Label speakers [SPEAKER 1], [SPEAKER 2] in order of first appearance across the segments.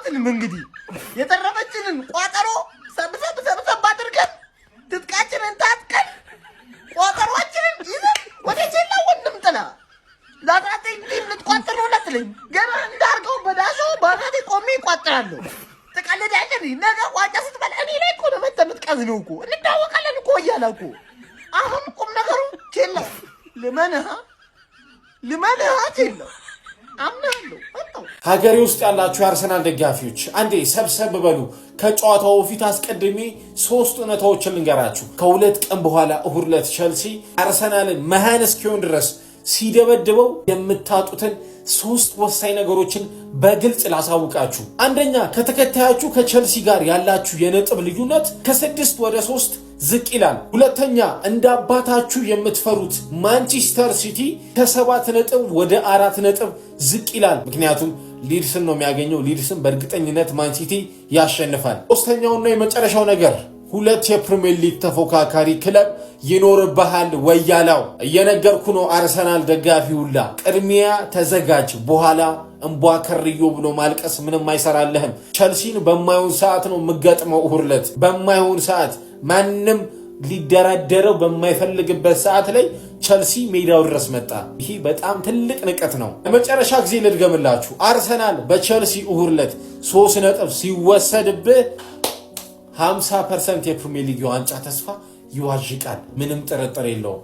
[SPEAKER 1] አትልም። እንግዲህ የተረፈችንን ቋጠሮ ሰብሰብ ሰብሰብ አድርገን፣ ትጥቃችንን ታጥቀን፣ ቋጠሯችንን ይዘን ወደ ቼላ ወንድም ጥላ ለ19 team ልትቋጥር ነው እንዳትለኝ። ገና እንዳርገው በዳሶ በአናቴ ቆሜ ይቋጥራለሁ። ትቀልዳለህ። ነገ ዋንጫ ስትበላ እኔ ላይ እኮ ነው መተህ የምትቀዝነው እኮ። እንታወቃለን እኮ እያለ እኮ። አሁን ቁም ነገሩ ቼላ ልመንህ ልመንህ ቼላ አምናለሁ መጣሁ።
[SPEAKER 2] ሀገሬ ውስጥ ያላችሁ የአርሰናል ደጋፊዎች አንዴ ሰብሰብ በሉ። ከጨዋታው በፊት አስቀድሜ ሶስት እውነታዎችን ልንገራችሁ። ከ2 ቀን በኋላ እሁድ ዕለት ቸልሲ አርሰናልን መሃን እስኪሆን ድረስ ሲደበድበው የምታጡትን ሶስት ወሳኝ ነገሮችን በግልጽ ላሳውቃችሁ። አንደኛ፣ ከተከታያችሁ ከቸልሲ ጋር ያላችሁ የነጥብ ልዩነት ከ6 ወደ 3 ዝቅ ይላል። ሁለተኛ፣ እንደ አባታችሁ የምትፈሩት ማንቸስተር ሲቲ ከ7 ነጥብ ወደ 4 ነጥብ ዝቅ ይላል። ምክንያቱም ሊድስን ነው የሚያገኘው። ሊድስን በእርግጠኝነት ማንሲቲ ያሸንፋል። ሶስተኛውና የመጨረሻው ነገር ሁለት የፕሪሚየር ሊግ ተፎካካሪ ክለብ ይኖርብሃል። ወያላው እየነገርኩ ነው። አርሰናል ደጋፊ ሁላ ቅድሚያ ተዘጋጅ። በኋላ እምቧ ከርዮ ብሎ ማልቀስ ምንም አይሰራልህም። ቸልሲን በማይሆን ሰዓት ነው የምገጥመው። እሁድ ዕለት በማይሆን ሰዓት፣ ማንም ሊደራደረው በማይፈልግበት ሰዓት ላይ ቸልሲ ሜዳው ድረስ መጣ። ይህ በጣም ትልቅ ንቀት ነው። ለመጨረሻ ጊዜ ልድገምላችሁ። አርሰናል በቸልሲ እሁድ ዕለት 3 ነጥብ ሲወሰድብህ 50% የፕሪሚየር ሊግ የዋንጫ ተስፋ ይዋዥቃል። ምንም ጥርጥር የለውም።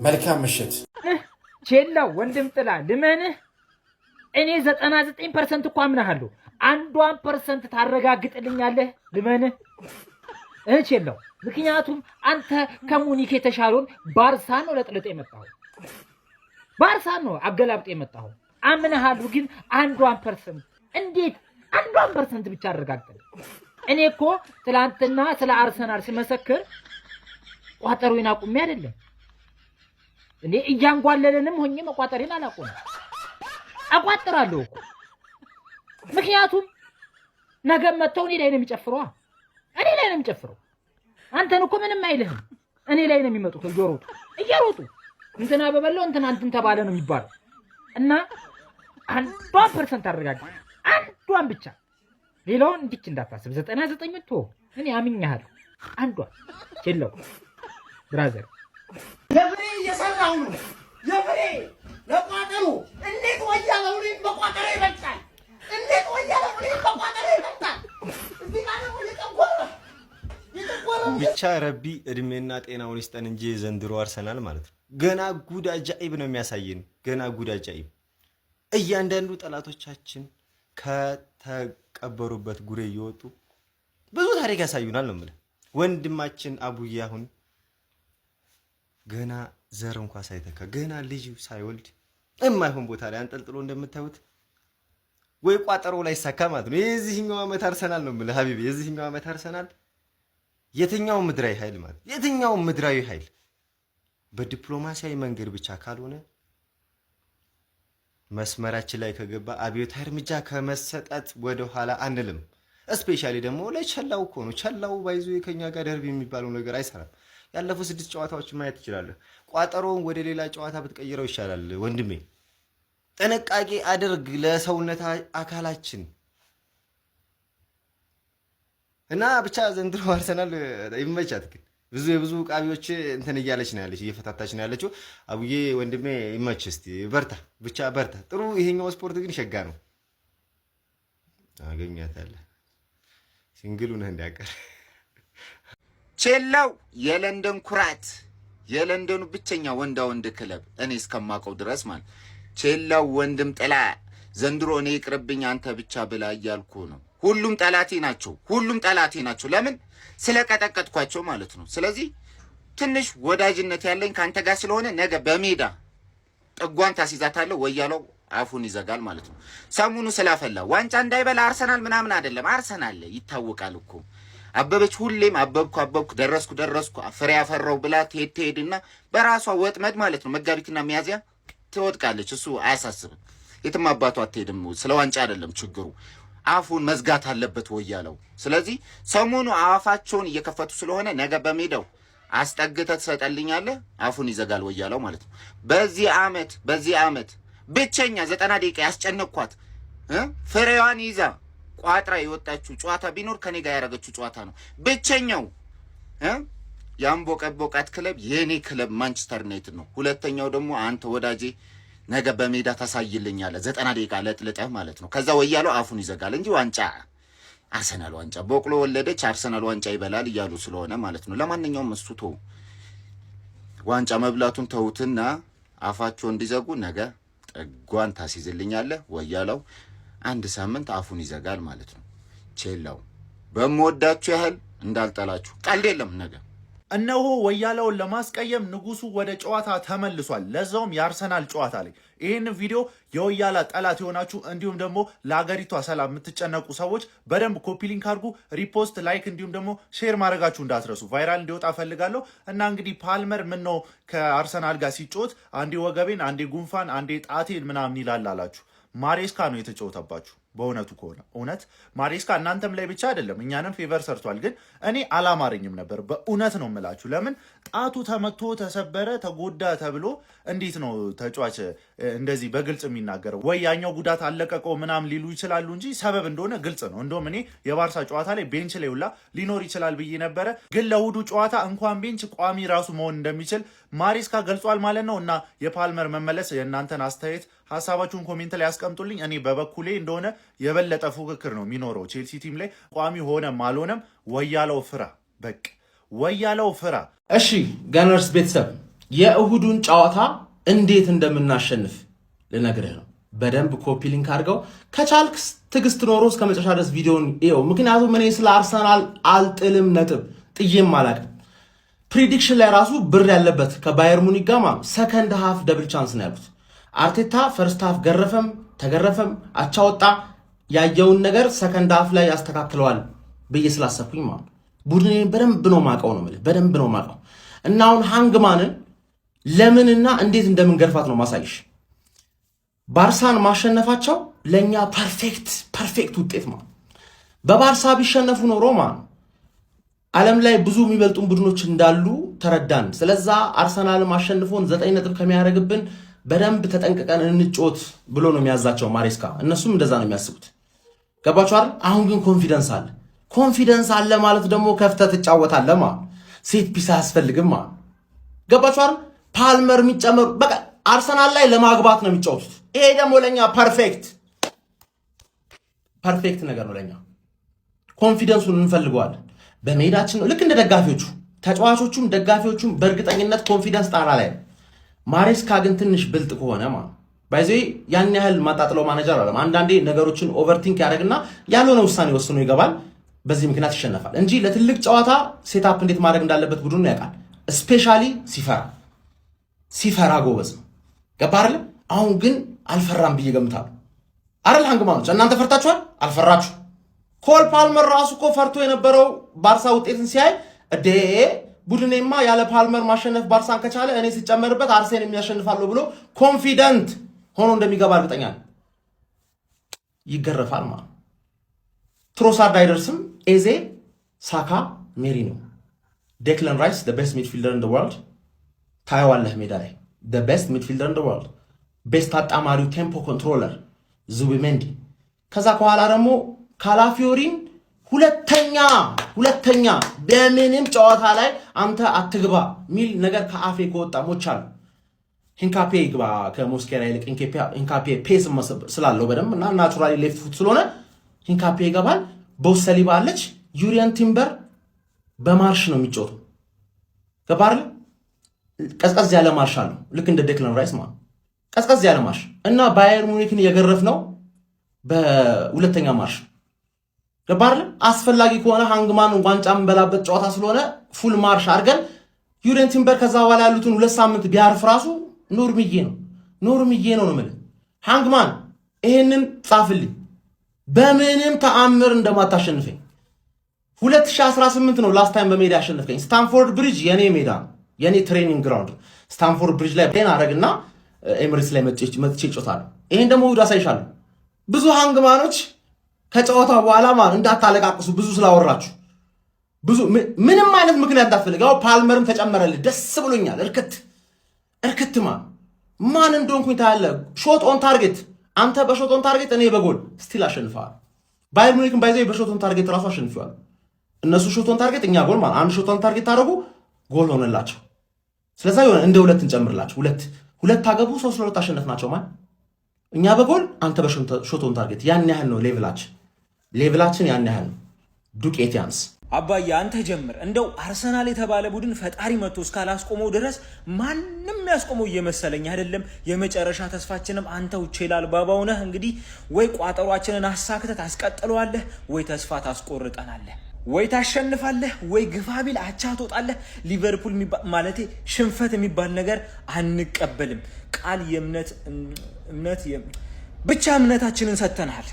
[SPEAKER 2] መልካም ምሽት።
[SPEAKER 3] ቼላው ወንድም ጥላ ልመንህ፣ እኔ 99% እኮ አምናሃለሁ። አንዷን percent ታረጋግጥልኛለህ? ልመንህ ቼላው። ምክንያቱም አንተ ከሙኒክ የተሻለውን ባርሳን ነው ለጥልጦ የመጣኸው፣ ባርሳን ነው አገላብጦ የመጣኸው። አምናሃለሁ፣ ግን አንዷን percent እንዴት አንዷን percent ብቻ አረጋግጥልኝ። እኔ እኮ ትላንትና ስለ አርሰናል ስመሰክር ቋጠሮዬን አቁሜ አይደለም። እኔ እያንጓለለንም ሆኜ መቋጠሬን አላቆምም። አቋጥራለሁ እኮ፣ ምክንያቱም ነገ መጥተው እኔ ላይ ነው የሚጨፍረዋ። እኔ ላይ ነው የሚጨፍረው። አንተን እኮ ምንም አይልህም። እኔ ላይ ነው የሚመጡት እየሮጡ እየሮጡ፣ እንትና በበለው እንትና እንትን ተባለ ነው የሚባለው። እና አንዷን percent አረጋግጥ፣ አንዷን ብቻ፣ ሌላውን እንዲች እንዳታስብ። 99 ቶ እኔ አምኛለሁ። አንዷን ቼላው brother።
[SPEAKER 1] ለፍሬ እየሰራሁ ነው። ለፍሬ ለቋጠሮ እንዴት ወያለው እኔን በቋጠሮ ይበልጣል። እንዴት ወያለው እኔን በቋጠሮ ይበልጣል። እዚህ ጋር ደግሞ የጨጓራ የጨጓራ
[SPEAKER 4] ብቻ ረቢ እድሜና ጤናውን ይስጠን እንጂ የዘንድሮ አርሰናል ማለት ነው ገና ጉድ አጃኢብ ነው የሚያሳየን። ገና ጉድ አጃኢብ። እያንዳንዱ ጠላቶቻችን ከተቀበሩበት ጉሬ እየወጡ ብዙ ታሪክ ያሳዩናል ነው የምልህ። ወንድማችን አቡዬ አሁን ገና ዘር እንኳ ሳይተካ፣ ገና ልጅ ሳይወልድ የማይሆን ቦታ ላይ አንጠልጥሎ እንደምታዩት ወይ ቋጠሮ ላይ ይሳካ ማለት ነው። የዚህኛው ዓመት አርሰናል ነው የምልህ ሀቢቢ፣ የዚህኛው ዓመት አርሰናል የትኛው ምድራዊ ኃይል ማለት የትኛው ምድራዊ ኃይል በዲፕሎማሲያዊ መንገድ ብቻ ካልሆነ መስመራችን ላይ ከገባ አብዮታዊ እርምጃ ከመሰጠት ወደኋላ አንልም። Especially ደግሞ ለቸላው እኮ ነው። ቸላው ባይዞ ከኛ ጋር ደርቢ የሚባለው ነገር አይሰራም። ያለፉ ስድስት ጨዋታዎች ማየት ትችላለህ። ቋጠሮውን ወደ ሌላ ጨዋታ ብትቀይረው ይሻላል ወንድሜ። ጥንቃቄ አድርግ ለሰውነት አካላችን እና ብቻ ዘንድሮ አርሰናል ይመቻት። ግን ብዙ የብዙ ቃቢዎች እንትን እያለች ነው ያለች፣ እየፈታታች ነው ያለችው። አቡዬ ወንድሜ ይመች፣ እስቲ በርታ፣ ብቻ በርታ። ጥሩ ይሄኛው ስፖርት ግን ሸጋ ነው። አገኛታለህ single ኡ ነህ እንዲያቀር።
[SPEAKER 5] ቼላው የለንደን ኩራት፣ የለንደኑ ብቸኛ ወንዳ ወንድ ክለብ እኔ እስከማውቀው ድረስ ማለት ቼላው ወንድም ጥላ ዘንድሮ እኔ ይቅርብኝ አንተ ብቻ ብላ እያልኩ ነው። ሁሉም ጠላቴ ናቸው። ሁሉም ጠላቴ ናቸው። ለምን? ስለቀጠቀጥኳቸው ማለት ነው። ስለዚህ ትንሽ ወዳጅነት ያለኝ ከአንተ ጋር ስለሆነ ነገ በሜዳ ጥጓን ታስይዛታለህ። ወያለው አፉን ይዘጋል ማለት ነው። ሰሙኑ ስላፈላ ዋንጫ እንዳይበላ አርሰናል ምናምን አይደለም። አርሰናል ይታወቃል እኮ። አበበች ሁሌም አበብኩ አበብኩ ደረስኩ ደረስኩ ፍሬ ያፈራው ብላ ትሄድ ትሄድና በራሷ ወጥመድ ማለት ነው መጋቢትና ሚያዝያ ትወድቃለች። እሱ አያሳስብም። የትም አባቷ አትሄድም። ስለ ዋንጫ አይደለም ችግሩ። አፉን መዝጋት አለበት ወያለው። ስለዚህ ሰሞኑ አፋቸውን እየከፈቱ ስለሆነ ነገ በሜዳው አስጠግተህ ትሰጠልኛለህ። አፉን ይዘጋል ወያለው ማለት ነው። በዚህ አመት ብቸኛ 90 ደቂቃ ያስጨነቅኳት ፍሬዋን ይዛ ቋጥራ የወጣችው ጨዋታ ቢኖር ከኔ ጋር ያደረገችው ጨዋታ ነው። ብቸኛው የአንቦቀቦቃት ክለብ የእኔ ክለብ ማንቸስተር ዩናይትድ ነው። ሁለተኛው ደግሞ አንተ ወዳጄ ነገ በሜዳ ታሳይልኛለህ። 90 ደቂቃ ለጥልጠህ ማለት ነው። ከዛ ወያለው አፉን ይዘጋል እንጂ ዋንጫ አርሰናል ዋንጫ በቅሎ ወለደች አርሰናል ዋንጫ ይበላል እያሉ ስለሆነ ማለት ነው። ለማንኛውም እሱ ተው፣ ዋንጫ መብላቱን ተዉትና አፋቸው እንዲዘጉ ነገ ጥጓን ታስይዝልኛለህ። ወያለው አንድ ሳምንት አፉን ይዘጋል ማለት ነው። ቼላው በምወዳችሁ ያህል እንዳልጠላችሁ ቀልድ የለም ነገ።
[SPEAKER 6] እነሆ ወያላውን ለማስቀየም ንጉሱ ወደ ጨዋታ ተመልሷል። ለዛውም የአርሰናል ጨዋታ ላይ። ይህን ቪዲዮ የወያላ ጠላት የሆናችሁ እንዲሁም ደግሞ ለሀገሪቷ ሰላም የምትጨነቁ ሰዎች በደንብ copy link አድርጉ፣ repost፣ like እንዲሁም ደግሞ share ማድረጋችሁ እንዳትረሱ። Viral እንዲወጣ ፈልጋለሁ። እና እንግዲህ ፓልመር ምን ነው ከአርሰናል ጋር ሲጫወት አንዴ ወገቤን፣ አንዴ ጉንፋን፣ አንዴ ጣቴን ምናምን ይላል አላችሁ። ማሬስካ ነው የተጫወተባችሁ። በእውነቱ ከሆነ እውነት ማሬስካ እናንተም ላይ ብቻ አይደለም እኛንም favor ሰርቷል። ግን እኔ አላማረኝም ነበር፣ በእውነት ነው የምላችሁ። ለምን ጣቱ ተመቶ ተሰበረ፣ ተጎዳ ተብሎ እንዴት ነው ተጫዋች እንደዚህ በግልጽ የሚናገረው? ወይ ያኛው ጉዳት አለቀቀው ምናምን ሊሉ ይችላሉ እንጂ ሰበብ እንደሆነ ግልጽ ነው። እንደውም እኔ የባርሳ ጨዋታ ላይ bench ላይ ሁላ ሊኖር ይችላል ብዬ ነበረ። ግን ለእሑዱ ጨዋታ እንኳን bench ቋሚ ራሱ መሆን እንደሚችል ማሬስካ ገልጿል ማለት ነው። እና የፓልመር መመለስ የእናንተን አስተያየት ሀሳባችሁን comment ላይ ያስቀምጡልኝ። እኔ በበኩሌ እንደሆነ የበለጠ ፉክክር ነው የሚኖረው ቼልሲ team ላይ ቋሚ ሆነም አልሆነም። ወያለው ፍራ፣ በቃ ወያለው ፍራ።
[SPEAKER 7] እሺ Gunners ቤተሰብ፣ የእሁዱን ጨዋታ እንዴት እንደምናሸንፍ ልነግርህ ነው። በደንብ copy link አድርገው፣ ከቻልክ ትዕግስት ኖሮ እስከ መጨረሻ ድረስ ቪዲዮን እየው። ምክንያቱም እኔ ስለ አርሰናል አልጥልም፣ ነጥብ ጥዬም አላቅም። Prediction ላይ ራሱ ብር ያለበት ከባየር ሙኒክ ጋር second half double chance ነው ያሉት። አርቴታ first half ገረፈም ተገረፈም አቻ ወጣ፣ ያየውን ነገር second half ላይ ያስተካክለዋል ብዬ ስላሰብኩኝ ማለት ቡድኔን በደንብ ነው ማቀው ነው የምልህ፣ በደንብ ነው ማቀው። እና አሁን ሃንግማንን ለምንና እንዴት እንደምንገርፋት ነው ማሳይሽ። ባርሳን ማሸነፋቸው ለእኛ perfect perfect ውጤት ማለት፣ በባርሳ ቢሸነፉ ኖሮ ማለት ዓለም ላይ ብዙ የሚበልጡን ቡድኖች እንዳሉ ተረዳን። ስለዛ አርሰናል አሸንፎን 9 ነጥብ ከሚያደርግብን በደንብ ተጠንቅቀን እንጫወት ብሎ ነው የሚያዛቸው ማሬስካ። እነሱም እንደዛ ነው የሚያስቡት። ገባችሁ አይደል? አሁን ግን confidence አለ። Confidence አለ ማለት ደግሞ ከፍተህ ትጫወታለህ ማለት set piece አያስፈልግም ማለት፣ ገባችሁ አይደል? ፓልመር የሚጨመሩ በቃ አርሰናል ላይ ለማግባት ነው የሚጫወቱት። ይሄ ደግሞ ለኛ perfect perfect ነገር ነው ለኛ። Confidence ኡን እንፈልገዋለን። በሜዳችን ነው ልክ እንደ ደጋፊዎቹ፣ ተጫዋቾቹም ደጋፊዎቹም በእርግጠኝነት confidence ጣራ ላይ ነው። ማሬስካ ግን ትንሽ ብልጥ ከሆነ ማለት by the way ያን ያህል ማጣጥለው ማኔጀር አለም። አንዳንዴ ነገሮችን overthink ያደርግና ያልሆነ ውሳኔ ወስኖ ይገባል። በዚህ ምክንያት ይሸነፋል እንጂ ለትልቅ ጨዋታ setup እንዴት ማድረግ እንዳለበት ቡድኑ ያውቃል። Especially ሲፈራ፣ ሲፈራ ጎበዝ ነው። ገባ አይደለ? አሁን ግን አልፈራም ብዬ ገምታለሁ። አይደል ሃንግማኖች፣ እናንተ ፈርታችኋል? አልፈራችሁ። ኮል ፓልመር ራሱ እኮ ፈርቶ የነበረው ባርሳ ውጤትን ሲያይ እዴ ቡድኔማ ያለ ፓልመር ማሸነፍ ባርሳን ከቻለ እኔ ስጨመርበት አርሴን የሚያሸንፋለሁ ብሎ confident ሆኖ እንደሚገባ እርግጠኛ ነው። ይገረፋል ማለት ነው። ትሮሳርድ አይደርስም። ኤዜ፣ ሳካ፣ ሜሪኖ፣ ዴክለን ራይስ best midfielder in world ታየዋለህ ሜዳ ላይ፣ best midfielder in world፣ best አጣማሪው tempo controller ዙቢሜንዲ፣ ከዛ ከኋላ ደግሞ ካላፊዮሪን ሁለተኛ ሁለተኛ በምንም ጨዋታ ላይ አንተ አትግባ ሚል ነገር ከአፌ ከወጣ ሞቻለሁ። ሂንካፔ ይግባ ከሞስኬራ ይልቅ፣ ሂንካፔ pace ስላለው በደንብ እና naturally left foot ስለሆነ ሂንካፔ ይገባል። በውስጥ ሰሊባ አለች። ዩሪየን ቲምበር በማርሽ ነው የሚጫወተው። ገባ አይደል? ቀዝቀዝ ያለ ማርሽ አለው፣ ልክ እንደ ዴክለን ራይስ ማለት ቀዝቀዝ ያለ ማርሽ። እና ባየር ሙኒክን የገረፍ ነው በሁለተኛ ማርሽ፣ ገባ አይደል? አስፈላጊ ከሆነ ሃንግማን ዋንጫ የምንበላበት ጨዋታ ስለሆነ full ማርሽ አድርገን ዩሪየን ቲምበር ከዛ በኋላ ያሉትን 2 ሳምንት ቢያርፍ ራሱ ኖርምዬ ነው፣ ኖርምዬ ነው ነው የምልህ። ሃንግማን ይሄንን ጻፍልኝ፣ በምንም ተአምር እንደማታሸንፈኝ። 2018 ነው last time በሜዳ ያሸነፍከኝ። ስታንፎርድ ብሪጅ የኔ ሜዳ ነው፣ የኔ training ground። ስታንፎርድ ብሪጅ ላይ ፕሌን አረግና ኤምሬትስ ላይ መጥቼ እጮታለሁ። ይሄን ደግሞ እሑድ አሳይሻለሁ። ብዙ ሃንግማኖች ከጨዋታ በኋላ ማለት እንዳታለቃቅሱ፣ ብዙ ስላወራችሁ ብዙ ምንም አይነት ምክንያት እንዳትፈልግ። ያው ፓልመርም ተጨመረልህ፣ ደስ ብሎኛል። እርክት እርክትማ ማን እንደሆንኩኝ ታያለህ። Shot on target አንተ በ shot on target፣ እኔ በጎል፣ still አሸንፈዋል። ባየር ሙኒክን by the way በ shot on target ራሱ አሸንፈዋል። እነሱ shot on target፣ እኛ ጎል ማለት አንድ shot on target ታደረጉ፣ ጎል ሆነላቸው። ስለዛ የሆነ እንደ ሁለት እንጨምርላቸው። ሁለት ሁለት አገቡ፣ 3-2 አሸነፍናቸው። ማለት እኛ በጎል፣ አንተ በ shot on target። ያን ያህል ነው level ኣችን፣ level ኣችን ያን ያህል ነው። ዱቄት ያንስ።
[SPEAKER 8] አባዬ አንተ ጀምር። እንደው አርሰናል የተባለ ቡድን ፈጣሪ መጥቶ እስካላስቆመው ድረስ ማንም ያስቆመው እየመሰለኝ አይደለም። የመጨረሻ ተስፋችንም አንተው ቼላል ባባው ነህ። እንግዲህ ወይ ቋጠሯችንን አሳክተህ ታስቀጥለዋለህ፣ ወይ ተስፋ ታስቆርጠናለህ። ወይ ታሸንፋለህ፣ ወይ ግፋ ቢል አቻ ትወጣለህ። ሊቨርፑል ማለቴ ሽንፈት የሚባል ነገር አንቀበልም። ቃል የእምነት እምነት ብቻ እምነታችንን ሰጥተናል።